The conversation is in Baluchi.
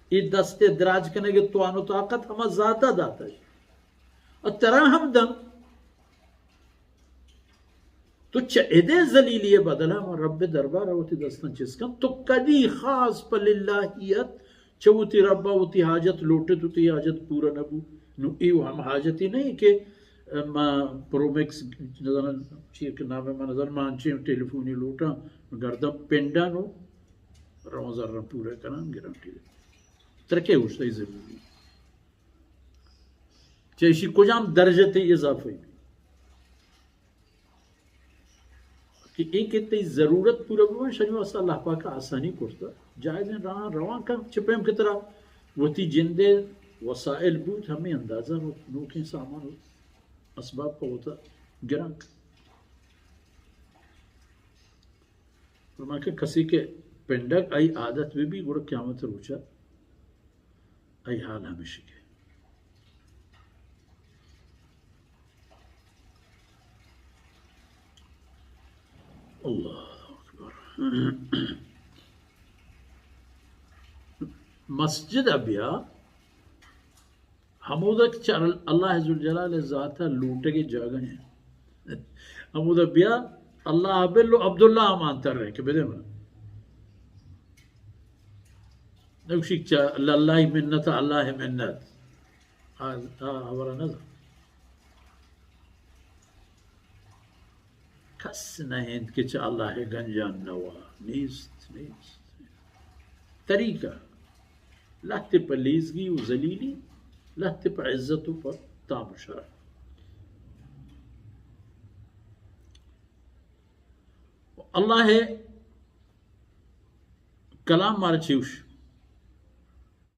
اے دست ءِ دراج کنگ ءِ توان و طاقت ہما ذات ءَ داتگ، ءُ ترا ہم دنت۔ تو چہ ادے ذلیلی ءِ بدل ءَ ہما رب ءِ دربار ءَ وتی دستاں چست کن۔ تو کدی خاص پہ للہیت چہ وتی رب ءَ وتی حاجت لوٹت، وتی حاجت پورا نہ بو۔ نو ایو ہم حاجتی نہیں کہ ما پرو میکس نزاناں چی کہ نام ءَ، ما نزاناں، ما انچیں ٹیلیفونی لوٹاں، گرداں پنڈاں نو رواں زراں پورا کناں، گراں ٹیلی۔ ترا کئے گوشت اے ضروری؟ چہ ایشی کجام درجہ تئی اضافہ بی؟ کہ اے کہ تئی ضرورت پورا ببنت، شری واسطہ اللہ پاک ءَ آسانی کرتہ۔ جائزیں راہ روان کن، چہ پیم کہ ترا وتی جند ءِ وسائل بوت، ہمے اندازہ نو-، نوکیں سامان و اسباب پہ وتا گران کن۔ فرمائے کہ کسی کہ پنڈگ آئی عادت بہ بی، گڑا قیامت روچا آئی حال ہمیشی کہ۔ اللہ اکبر۔ مسجد ءَ بیا، ہمودا کہ چہ اللہ ذوالجلال ءِ ذات ءَ لوٹگ ءِ جاگہ ایں۔ ہمودا بیا، اللہ ءَ بل و عبداللہ ءَ مان تر کہ بدے من۔ نگوشی چہ اللہ ءِ منت، اللہ ءِ منت۔ آ، آ ہبر نہ زان۔ کس نہ انت کہ چہ اللہ ءِ گنجان نوا۔ نیست، نیست۔ طریقہ لہتے پہ لیزگی و ذلیلی، لہتے پہ عزت و پہ تام و شرف۔ اللہ ءِ کلام مارا چی گوش؟